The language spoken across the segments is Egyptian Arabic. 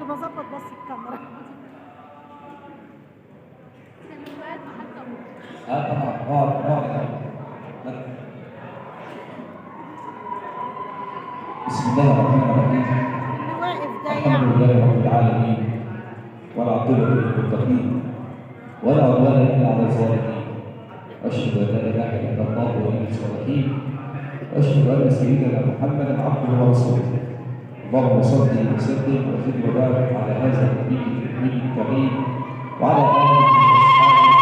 كنت بظبط بس الكاميرا. طبعا. بسم الله الرحمن الرحيم. اللي واقف ده الحمد لله رب العالمين، والعاقبة للمتقين، ولا عدوان إلا على الظالمين. أشهد أن لا إله إلا الله ولي الصالحين، وأشهد أن سيدنا محمدا عبده ورسوله. اللهم صل وسلم وزد وبارك على هذا النبي الأمي الكريم وعلى آله وأصحابه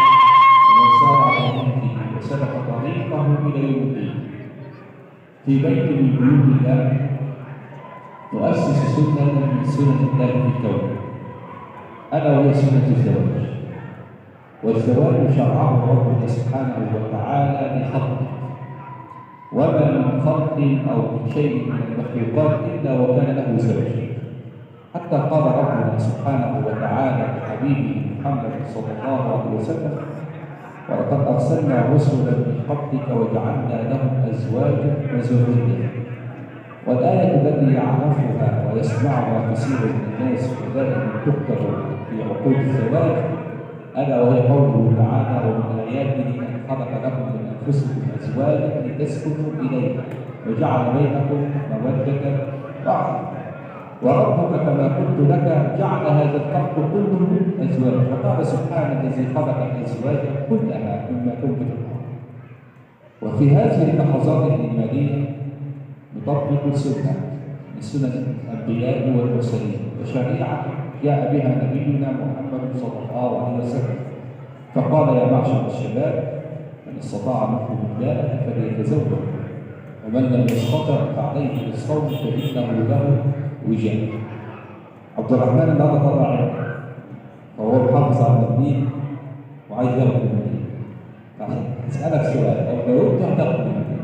ومن سار على نهجه وسلك طريقه إلى يوم الدين. في بيت من بيوت الله نؤسس سنة من سنن الله في الكون، ألا وهي سنة الزواج. والزواج شرعه ربنا سبحانه وتعالى لخلقه، وما من خلق أو من شيء من المخلوقات إلا وكان له زوج، حتى قال ربنا سبحانه وتعالى لحبيبه محمد صلى الله عليه وسلم: ولقد أرسلنا رسلا من قبلك وجعلنا لهم أزواجا وذرية. والآية التي يعرفها ويسمعها كثير من الناس ودائما تكتب في عقود الزواج، ألا وهي قوله تعالى: ومن آياته أن خلق لكم من أنفسكم أزواجا لتسكنوا إليها وجعل بينكم مودة ورحمة. وربك كما قلت لك جعل هذا الخلق كله أزواج، فقال سبحانه الذي خلق الأزواج كلها مما تنبت الأرض. وفي هذه اللحظات الإيمانية نطبق السنة من سنن الأنبياء والمرسلين وشريعة جاء بها نبينا محمد صلى الله عليه وسلم، فقال: يا معشر الشباب، من استطاع منكم الباءة فليتزوج، ومن لم يستطع فعليه بالصوم فإنه له وجاء. عبد الرحمن النهارده طلع عين، فهو محافظ على المنديل وعايز ياخد المنديل. فعشان اسالك سؤال، لو جاوبته هتاخد المنديل.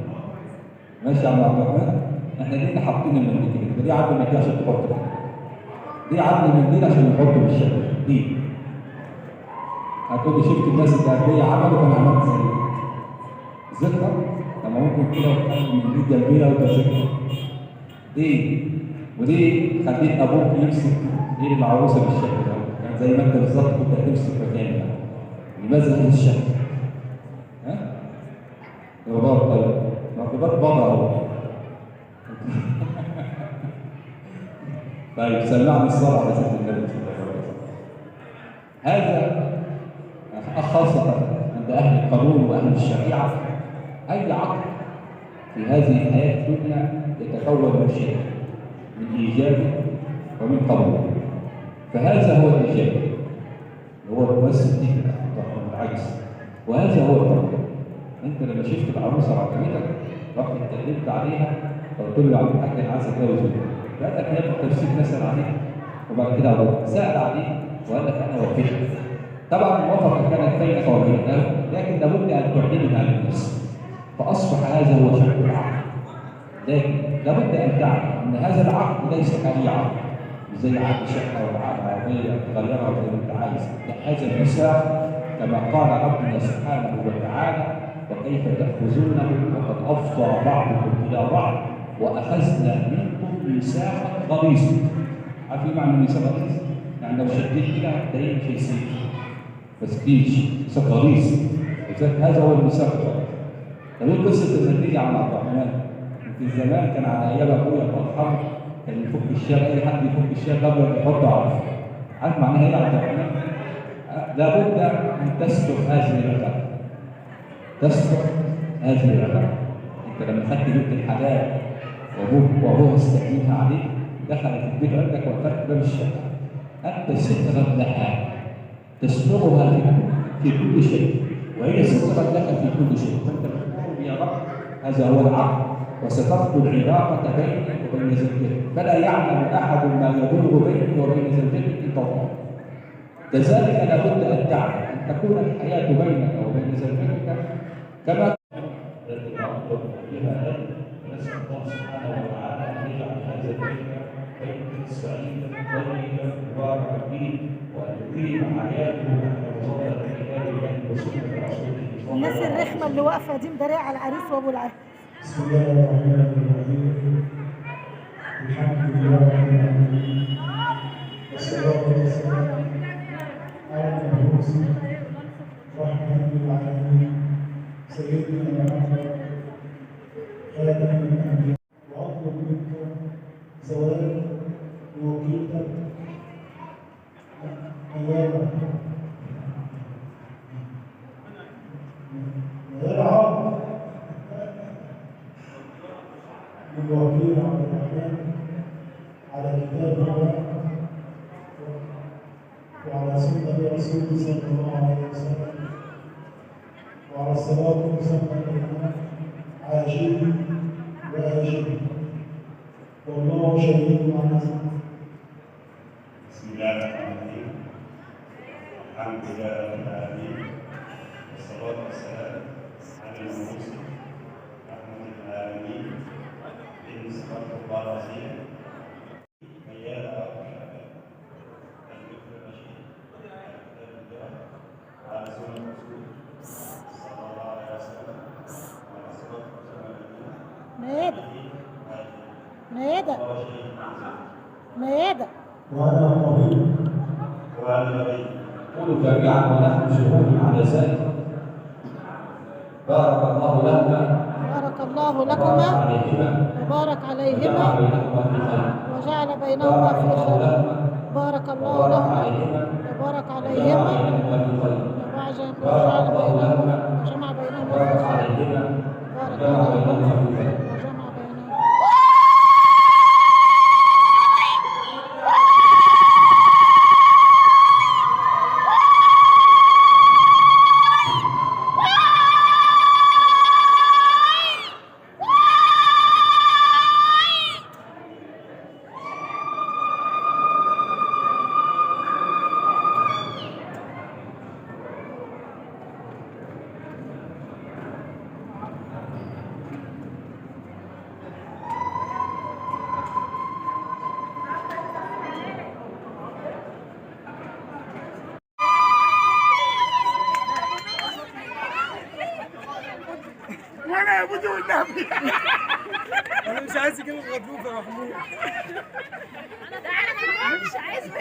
ماشي يا عم عبد الرحمن؟ احنا ليه حاطين المنديل كده؟ ليه عامل المنديل عشان تحطه كده؟ ليه عامل المنديل عشان نحطه بالشكل؟ ليه؟ هتقول لي شفت الناس اللي قبليه عملوا فانا عملت زيهم. ذكرى؟ لما ممكن كده وتحط المنديل جنبيها وتبقى ذكرى. ليه؟ وليه خليت ابوك يمسك ايد العروسة بالشكل ده؟ يعني زي ما انت بالظبط كنت هتمسك مكاني. لماذا هذا الشكل؟ ها؟ رباط. طيب رباط بابا اهو. طيب سمعني الصلاة على سيدنا النبي صلى الله عليه وسلم. هذا خاصة عند أهل القانون وأهل الشريعة، أي عقد في هذه الحياة الدنيا يتكون من شيء، من إيجاب ومن قبول. فهذا هو الإيجاب اللي هو الممثل دي العكس، وهذا هو القبول. أنت لما شفت العروسة وعجبتك رحت اتكلمت عليها فقلت له يا عم الحاج أنا عايز أتجوز بنتك، فقال لك يا ابني تفسير مثلا عليها، وبعد كده هو سأل عليه وقال لك أنا وافقت. طبعا الموافقة كانت بينك وبينه، لكن لابد أن تعلنها للناس، فأصبح هذا هو شكل العقد. لكن لابد أن تعلم أن هذا العقد ليس كأي عقد، مش زي عقد شقة ولا عقد عربية تغيرها زي ما أنت عايز. لا، هذا الميثاق كما قال ربنا سبحانه وتعالى: وكيف تأخذونه وقد أفضى بعضكم إلى بعض وأخذنا منكم ميثاقا غليظا. عارف إيه معنى ميثاق غليظ؟ يعني لو شديت كده هتلاقيه مش هيسيب، بس ميثاق غليظ. لذلك هذا هو الميثاق الغليظ. طب إيه قصة المنديل يا عم عبد الرحمن؟ في زمان كان على ايام ابويا الله يرحمه كان يفك الشال، اي حد يفك الشال قبل ما يحطه على راسه. عارف معناها ايه يا عبد الرحمن؟ لابد ان تستر هذه العلاقة. تستر هذه العلاقة. انت لما خدت بنت الحلال وابوك وابوها استأمنها عليك، دخلت البيت عندك وقفت باب الشقة. انت سترا لها، تسترها في كل شيء، وهي سترا لك في كل شيء. فانت بتقول يا رب هذا هو العقد، وسترت العلاقة بيني وبين زوجتي، فلا يعلم أحد ما يدور بيني وبين زوجتي إلا الله. كذلك لابد أن تعلم أن تكون الحياة بينك وبين زوجتك كما بها. نسأل الله سبحانه وتعالى أن يجعل هذا البيت بيتا سعيدا طيبا مباركا فيه، وأن يقيم حياته تحت مظلة كتاب الله وسنة رسوله. الناس الرخمة اللي واقفة دي مدارية على العريس وأبو العريس. بسم الله الرحمن الرحيم. الحمد لله رب العالمين، والصلاة محمد خاتم الأنبياء. وأطلب منك زواج موكلتك ميادة ميادة عبد من وكيل عبد الرحمن على كتاب الله وعلى سنة رسوله صلى الله عليه وسلم وعلى الصراط المسمى بيننا عاجله وآجله، والله شهيد على ذلك. بسم الله الرحمن الرحيم. الحمد لله رب العالمين، والصلاة والسلام على المبعوث رحمة للعالمين إن صدق الله العظيم. ميادة عبد الشعبان الذكر الرشيد على كتاب الله وعلى سنة الرسول صلى الله عليه وسلم وعلى صراط المسلمين ميادة ميادة الله شهيد على ذلك. ميادة. وأنا قبيل. وأنا نبي. قولوا جميعا ونحن شهود على ذلك. بارك الله لهما بارك الله وبارك لكما عليهما وبارك وجمع عليهما بينهما في خير. وجعل بينهما بارك في الله خير. لهما بارك الله وبارك لهما عليهما وبارك وجمع عليهما بينهما في خير. وجعل بارك الله لهما وجمع بينهما في وبارك خير. عليهما بارك وجمع الله بينهما في خير. وجمع بينهما. وانا يا ابوي والنبي. انا مش عايز اجيب الغضروف يا محمود. مش عايز.